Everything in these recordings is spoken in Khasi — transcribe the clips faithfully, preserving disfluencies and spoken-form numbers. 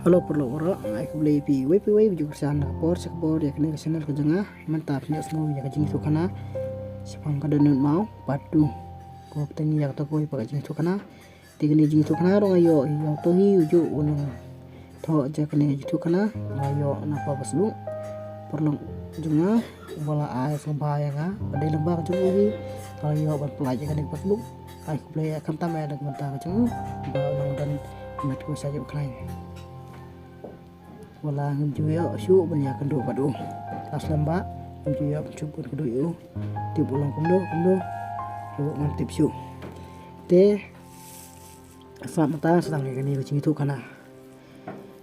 Hello, paralok baroh, ai khublei ïa phi iwei pa iwei ba ju kyrshan na ka por sha ka por ïa kane ka channel ka jong nga. Mynta phin ïohsngew ïa ka jingïathuhkhana shaphang ka dohnud maw part two. Ko pteng ïa kata kawei pat ka jingïathuhkhana. Te kane ka jingïathuhkhana ruh nga ïoh ïa uto hi ujuh u nongthoh jong kane ka jingïathuhkhana, nga ïoh na ka Facebook. Paralok jong nga uba la ai sngewbha ïa nga, ba dei lyngba ka jong u hi nga la ïoh ban pynlait ïa kane ka Facebook. Ai khublei ïa, khamtam ïa na ka bynta ka jong u ba u nang don met khuid sha jong u khlaiñ. Wat la ngim ju ïoh shuh ban ïakynduh bad u. La slem bha ngim ju ïoh ban shu pynkynduh ïa u. Tip u long kumno kumno ruh ngam tip shuh. Te sngap mynta sa tang ïa kane ka jingïathuhkhana.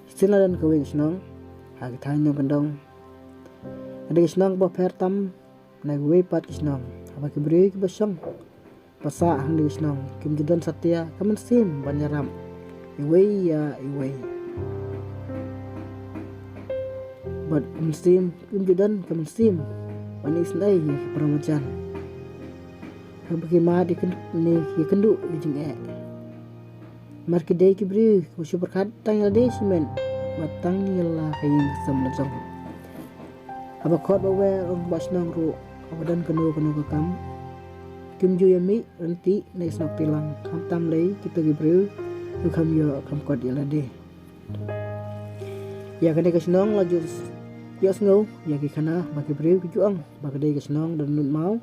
Shisien la don kawei ka shnong ha ka thaiñ nongkyndong. Ka dei ka shnong ba pher tam na kiwei pat ki shnong. Haba ki briew kiba shong ba sah hangne ka shnong kim ju don satia ka mynsiem ban ïarap iwei ïa iwei. Bad ka mynsiem, kim ju don ka mynsiem ban isynei ïa ki para marjan. Haba ki mad ïa kyn-, ne ïakynduh ïa jingeh. Namar ki dei ki briew kiba shu pyrkhat tang ïa lade shimet bad tang ïa la ka ïing ka sem la jong. Haba khot ba wer ong ba shnong ruh haba don kano kano ka kam, kim ju ïa mih ryntih ne snoh kti lang, khamtam lei kito ki briew ruh kham ïoh kham kot ïa lade. Ïa kane ka shnong la ju ïohsngew ïa ki khana ba ki briew ki ju ong ba ka dei ka shnong dohnud maw.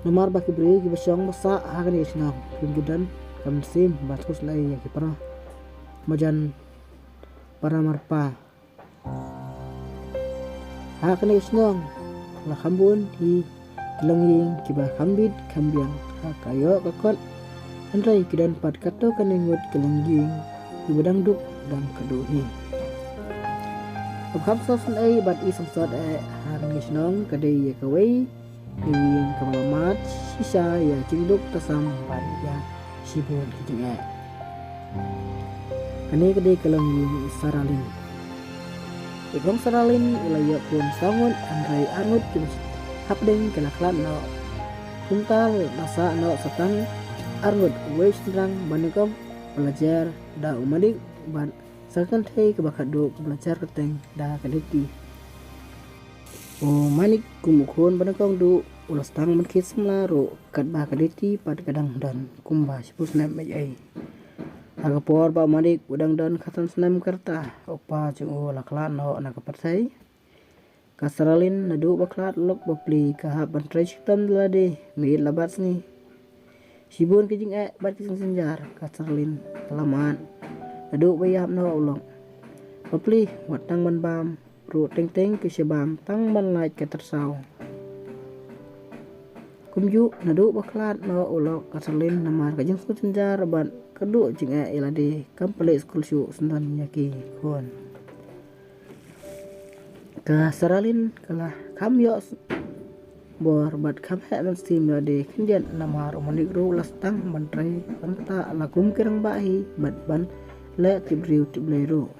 Namar ba ki briew kiba shong ba sah ha kane ka shnong kim ju don ka mynsiem ban sngewsynei ïa ki para marjan, para marpa. Ha kane ka shnong la kham bun hi ki longïing kiba kham bit kham biang ha ka ïoh ka kot. Hynrei ki don pat katto katne ngut ki longïing kiba dang duk dang kduh hi. Kaba kham sngewsynei bad i samsot eh ha kane ka shnong ka dei ïa kawei ka ïing kaba la mad shisha ïa jingduk tasam bad ïa shibun ki jingeh. Kane ka dei ka longïing i Saralin. I kong Saralin i la ïoh khun saw ngut, hynrei ar ngut kiba hapdeng ki la khlad noh. Kumta la sah noh sa tang ar ngut, uwei u shynrang ba nyngkong ba la jer da u Manik bad sa ka kynthei kaba khatduh kaba la jer kyrteng da ka Diti. U Manik kum u khun ba nyngkong duh u la sdang ban khie samla ruh katba ka Diti pat ka dang don kumba shiphew snem ei ei. Ha ka por ba u Manik u dang don khatsan snem ka rta, u kpa jong u la khlad noh na ka pyrthei. Ka Saralin naduh ba khlad u lok bapli ka hap ban trei shitom da lade miet la bad sngi. Shibun ki jingeh bad ki jingsynjar ka Saralin ka la mad naduh ba ïap noh u lok. Bapli wat tang ban bam ruh teng teng ki shu bam tang ban lait ka tyrsaw. Kumjuh naduh ba khlad noh u lok ka Saralin namar ka jingsngewsynjar bad ka duh jingeh ïa lade, kam pynleit skul shuh, syndon ïa ki khun. Ka Saralin ka la kham ïoh bor bad kham heh mynsiem ïa lade khyndiat namar u Manik ruh la sdang ban trei, kumta la kum ki rangbah hi bad ban leh tip briew tip Blei ruh.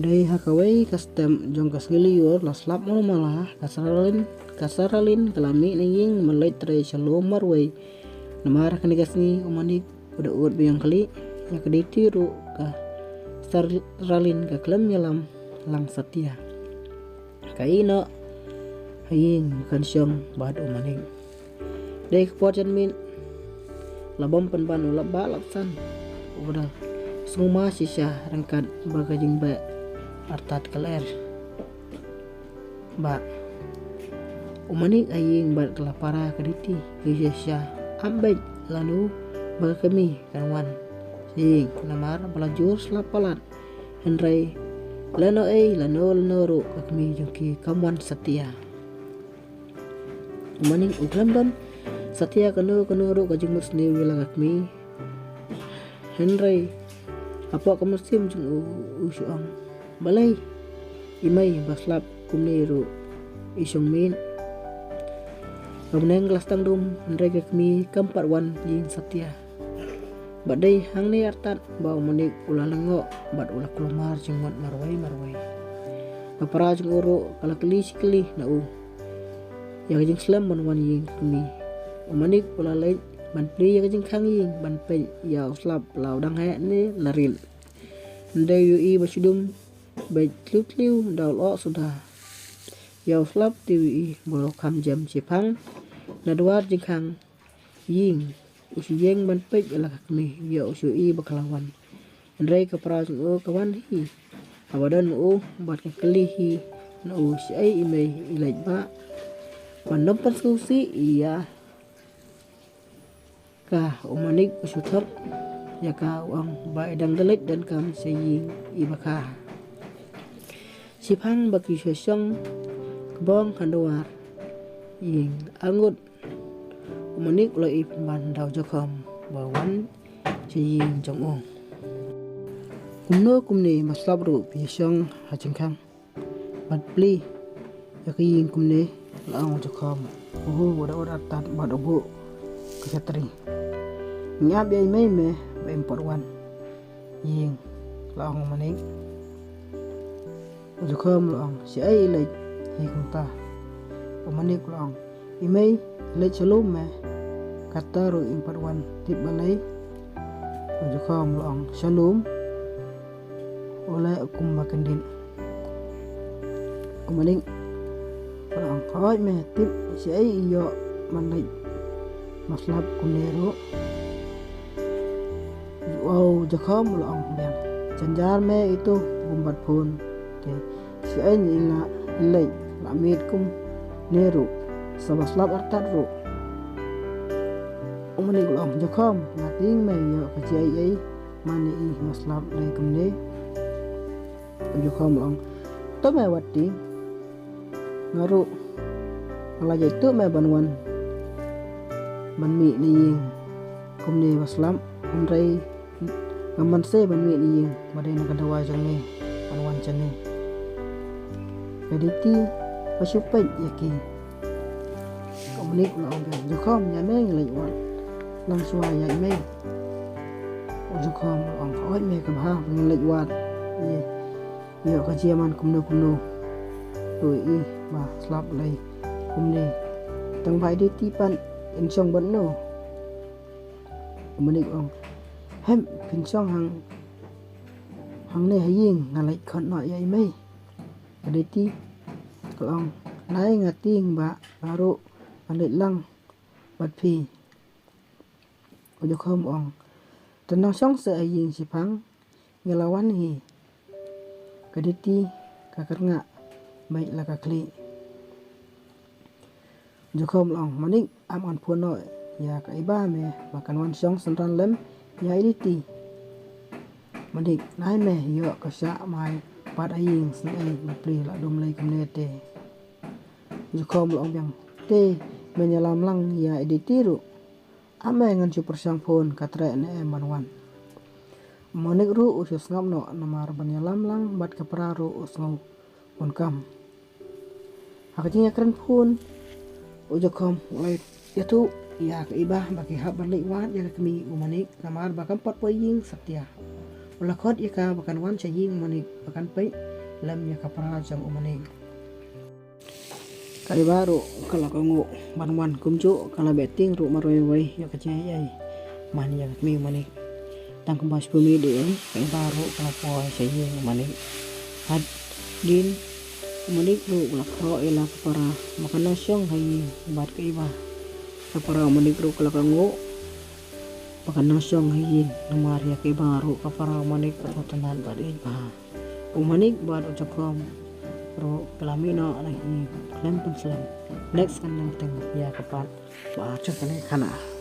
Dei ha kawei ka step jong ka sngi lyiur la slap mala mala, ka Saralin, ka Saralin ka la mih na ïing ban leit trei sha lum marwei. Namar kane ka sngi u Manik u da ud ba ïeng khlieh, ïa ka Diti ruh ka Saralin ka khlem ïalam lang satia. Ka ïeh noh ha ïing ba kan shong bad u Manik. Dei ka por janmiet la bom pynban u Lapbah Lapsan, uba da sngewma shisha ryngkat bad ka jingbeh artat ka lyer. Bah, u Manik ha ïing bad ka la para ka Diti, ki shisha ap beit lano ba ka kmie kan wan sha ïing namar ba la jur slap palat. Hynrei lano ei lano lano ruh ka kmie jong ki kam wan satia. U Manik u khlem don satia kano kano ruh ka jingmut sniew ïa la ka kmie. Hynrei hapoh ka mynsiem jong u, u shu ong, balei i mei ba slap kumne ruh i shong miet. Ka bneng ka la sdang dum hynrei ka kmie kam pat wan ïing satia. Bad dei hangne artat ba u Manik u la lyngngoh bad u la kulmar jingmut marwei marwei. Ka para jong u ruh ka la kylli shi kylli na u ïa ka jingslem ban wan ïing kmie. U Manik u la leit ban plie ïa ka jingkhang ïing ban peit ïa u slap la u dang heh ne la rit. Hynrei u ïohi ba shu dum beit tliw tliw da u lyoh suda. Ïa u slap te u ïohi ba u kham jem shiphang na dwar jingkhang ïing. U shu ïeng ban peit ïa la ka kmie, ïoh u shu ïohi ba ka la wan. Hynrei ka para jong u ka wan hi. Haba don ma u bad ka kylli hi na u, "Shaei i mei i leit ba?" Ban ym pynsngewsih ïa ka, u Manik u shu thok ïa ka, u ong ba i dang da leit donkam sha ïing i ba kha. Shiphang ba ki shu shong kbong ha dwar ïing, arngut u Manik u la ïohi pynban da u Jakhom ba wan sha ïing jong u. "Kumno kumne, ma slap ruh phi shong ha jingkhang bad plie ïa ka ïing kumne?" la ong u Jakhom, uba da ud artat bad u buh ka shatri. "Ngi ap ïa i mei me ba im pat wan ïing," la ong u Manik. U Jakhom la ong, "Shaei i leit hi kumta?" U Manik la ong, "I mei i leit sha lum me, kata ruh im pat wan, tip balei?" U Jakhom la ong, "Sha lum u leh kumba kyndit." U Manik la ong, "Hooid me, tip shaei i ïoh ban leit ma slap kumne ruh?" U Jakhom la ong biang, "Jynjar me itu, bym bat phone te shaei i la leit la miet kumne ruh, sa ba slap artat ruh." U Manik la ong, "Jakhom, nga tieng me ïoh ka jingaiei mane i ma slap lei kumne." U Jakhom la ong, "To me wat tieng, nga ruh nga la jaituh me ban wan ban mih na ïing kumne ba slap, hynrei ngam banse ban mih na ïing ba dei na ka dawai jong me ban wan shane. Ka Diti ba shu peit ïa ki." U Manik la ong biang, "Jakhom, ïa me ngi leit wad lang shuwa ïa i mei." U Jakhom la ong, "Hooid me, ka bha ba ngin leit wad ïa, ïoh ka jingman kumno kumno ruh i ba slap lei kumne. Tang ba i Diti pat in shong bad no?" U Manik la ong, "Hem, phin shong hang, hangne ha ïing, nga leit khot noh ïa i mei." Ka Diti ka la ong, "Nai, nga tieng ba nga ruh ngan leit lang bad phi." U Jakhom la ong, "To nang shong seh ha ïing shiphang, ngi la wan hi." Ka Diti ka kyrngah beit la ka khlieh. U Jakhom la ong, "Manik, ap ngan phone noh ïa ka Iba me ba kan wan shong synran lem ïa i Diti." Manik, "Nai me, ïoh ka shah mai pat ha ïing, sngi ei ba plie la dum lei kumne te." U Jakhom la ong biang, "Te men ïalam lang ïa i Diti ruh. Ap me, ngan shu pyrshang phone ka treh ne em ban wan." U Manik ruh u shu sngap noh namar ban ïalam lang bad ka para ruh u sngew bun kam. Ha ka jingïakren phone, u Jakhom u la ïathuh ïa ka Iba ba ki hap ban leit wad ïa ka kmie u Manik namar ba kam pat poi ïing satia. U la khot ïa ka ba kan wan sha ïing u Manik ba kan peit lem ïa ka para jong u Manik. Ka Iba ruh ka la kohnguh ban wan, kumjuh ka la beh tieng ruh marwei wei ïa ka jingaiei man ïa ka kmie u Manik. Tang kumba shiphew minit dei ei, ka Iba ruh ka la poi sha ïing u Manik. Hadien u Manik ruh u la khroh ïa la ka para ba kan nang shong ha ïing bad ka Iba. Ka para u Manik ruh ka la kohnguh ba kan nang shong ha ïing namar ïa ka Iba ruh ka para u Manik ka sngewtynnat bad ïeit bha. U Manik bad u Jakhom ruh ki la mih noh na ïing khlem pynslem. Next kan nang teng ïa ka part ba ar jong kane ka khana.